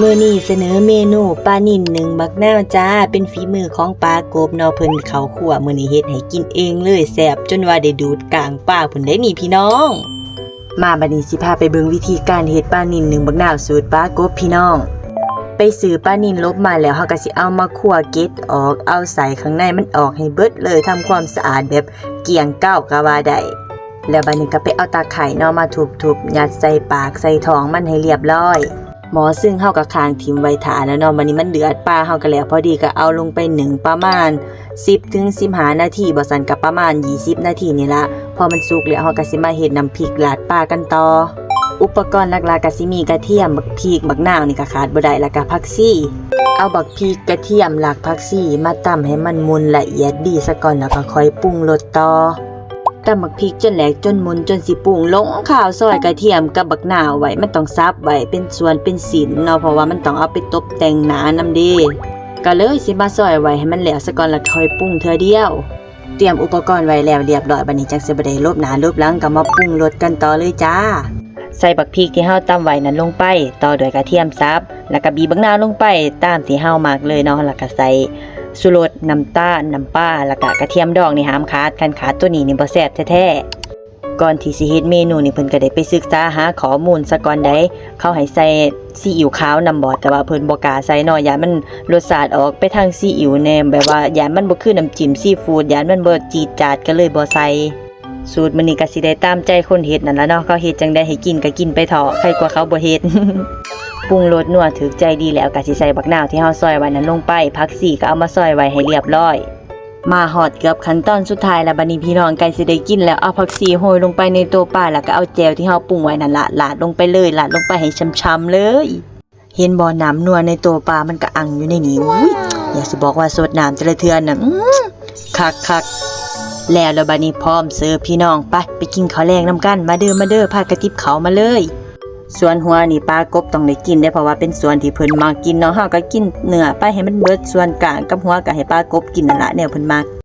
ມື້ນີ້ສະເໜີເມນູປານິນໜຶ້ງບັກນາວຈ້າ ເປັນຝີມືຂອງປາກົບເນາະ ເພິ່ນເຂົ້າຄົວມື້ນີ້ເຮັດໃຫ້ກິນເອງເລີຍ ແຊບຈົນວ່າໄດ້ດູດກ້າງປາພຸ້ນເດ້ນີ້ພີ່ນ້ອງ. ມາບັດນີ້ຊິພາໄປເບິ່ງວິທີການເຮັດປານິນໜຶ້ງບັກນາວສູດປາກົບພີ່ນ້ອງ. ໄປຊື້ປານິນຫຼົບມາແລ້ວ ເຮົາກໍຊິເອົາມາຄົວເກັດອອກ ເອົາໄສ້ຂ້າງໃນມັນອອກໃຫ້ເບິດເລີຍ ທຳຄວາມສະອາດແບບກ້ຽງເກົາກໍວ່າໄດ້. ແລ້ວບາດນີ້ກໍໄປເອົາຕາໄຄເນາະ ມາທຸບໆ ຍັດໃສ່ປາກໃສ່ທ້ອງມັນໃຫ້ລຽບຮ້ອຍ. ໝໍ້ຊຶ້ງເຮົາກໍຄ້າງຖິ້ມໄວ້ຖ້າແລ້ວເນາະ. ບາດນີ້ມັນເດືອດ ປາເຮົາກໍແລ້ວພໍດີ ກໍເອົາລົງໄປໜຶ້ງປະມານສິບເຖິງສິບຫ້ານາທີ ບໍ່ຊັ້ນກໍປະມານຊາວນາທີນີ້ລະ. ພໍມັນສຸກແລ້ວ ເຮົາກໍຊິມາເຮັດນ້ຳພລິກລາດປາກັນຕໍ່. ອຸປະກອນຫຼັກໆກໍຊິມີກະທຽມ, ບັກພິກ, ບັກນາວນີ້ກໍຂາດບໍ່ໄດ້ ແລ້ວກໍຜັກຊີ. ເອົາບັກພິກ, ກະທຽມ, ຮາກຜັກຊີມາຕຳໃຫ້ມັນໝຸ່ນລະອຽດດີສາກ່ອນ ແລ້ວກໍຄ່ອຍປຸງລົດຕໍ່. ຕຳບັກພິກຈົນແຫຼກຈົນໝຸ່ນ ຈົນຊິປຸງລົງ. ຄາວຊອຍກະທຽມກັບບັກນາວໄວ້ ມັນຕ້ອງສັບໄວ້ເປັນສ່ວນເປັນຊິ້ນເນາະ ເພາະວ່າມັນຕ້ອງເອົາໄປຕົບແຕ່ງໜ້ານຳເດ້. ກໍເລີຍຊິມາຊອຍໄວ້ໃຫ້ມັນແລ້ວສາກ່ອນ ແລ້ວຄ່ອຍປຸງເທື່ອດຽວ. ຕຽມອຸປະກອນໄວ້ແລ້ວລຽບຮ້ອຍ ບາດນີ້ຈັ່ງຊິບໍ່ໄດ້ຫຼົບໜ້າຫຼົບຫຼັງ ກໍມາປຸງລົດກັນຕໍ່ເລີຍຈ້າ. ໃສ່ບັກພິກທີ່ເຮົາຕຳໄວ້ນັ້ນລົງໄປ ຕໍ່ດ້ວຍກະທຽມສັບ ແລ້ວກໍບີບບັກນາວລົງໄປຕາມທີ່ເຮົາມັກເລີຍເນາະ ແລ້ວກໍໃສ່ຊູລົດ, ນ້ຳຕານ, ນ້ຳປາ ແລ້ວກໍກະທຽມດອງນີ້ຫ້າມຂາດ ຄັນຂາດໂຕນີ້ນີ້ບໍ່ແຊບແທ້ໆ. ກ່ອນທີ່ຊິເຮັດເມນູນີ້ ເພິ່ນກໍໄດ້ໄປສຶກສາຫາຂໍ້ມູນສາກ່ອນໃດ໋ ເຂົາໃຫ້ໃສ່ຊີອິ້ວຂາວນຳບໍ່ ແຕ່ວ່າເພິ່ນບໍ່ກ້າໃສ່ເນາະ ຢ້ານມັນລົດຊາດອອກໄປທາງຊີອິ້ວແດ່ ແບບວ່າຢ້ານມັນບໍ່ຄືນ້ຳຈິ້ມຊີຟູດ ຢ້ານມັນບໍ່ຈີດຈາດ ກໍເລີຍບໍ່ໃສ່. ສູດມື້ນີ້ກໍຊິໄດ້ຕາມໃຈຄົນເຮັດນັ້ນລະເນາະ ເຂົາເຮັດຈັ່ງໃດໃຫ້ກິນກໍກິນໄປເຖາະ ໄຄກວ່າເຂົາບໍ່ເຮັດ. ປຸງລົດນົວຖືກໃຈດີແລ້ວ ກໍຊິໃສ່ບັກນາວທີ່ເຮົາຊອຍໄວ້ນັ້ນລົງໄປ ຜັກຊີກໍເອົາມາຊອຍໄວ້ໃຫ້ລຽບຮ້ອຍ. ມາຮອດເກືອບຂັ້ນຕອນສຸດທ້າຍແລ້ວ ບັດນີ້ພີ່ນ້ອງ ໃກ້ຊິໄດ້ກິນແລ້ວ. ເອົາຜັກຊີໂຮຍລົງໄປໃນໂຕປາ ແລ້ວກໍເອົາແຈ່ວທີ່ເຮົາປຸງໄວ້ນັ້ນລະ ລາດລົງໄປເລີຍ ລາດລົງໄປໃຫ້ຊ່ຳໆເລີຍ. ເຫັນບໍ່ ນ້ຳນົວໃນໂຕປາມັນກະອັ່ງຢູ່ໃນນີ້. ອຸ້ຍ ຢາກຊິບອກວ່າສົດນ້ຳແຕ່ລະເທື່ອນະ ອືມ ຄັກໆ. ແລ້ວລະບັດນີ້ພ້ອມເສີບພີ່ນ້ອງ ໄປ ໄປກິນເຂົ້າແລງນຳກັນ ມາເດີ ມາເດີ ພາກະຕິບເຂົ້າມາເລີຍ. ສ່ວນຫົວນີ້ປາກົບຕ້ອງໄດ້ກິນເດ້ ເພາະວ່າເປັນສ່ວນທີ່ເພິ່ນມັກກິນເນາະ ເຮົາກໍກິນເນື້ອໄປໃຫ້ມັນເບິດ ສ່ວນກ້າງກັບຫົວກໍໃຫ້ປາກົບກິນນັ້ນລະ ແນວເພິ່ນມັກ.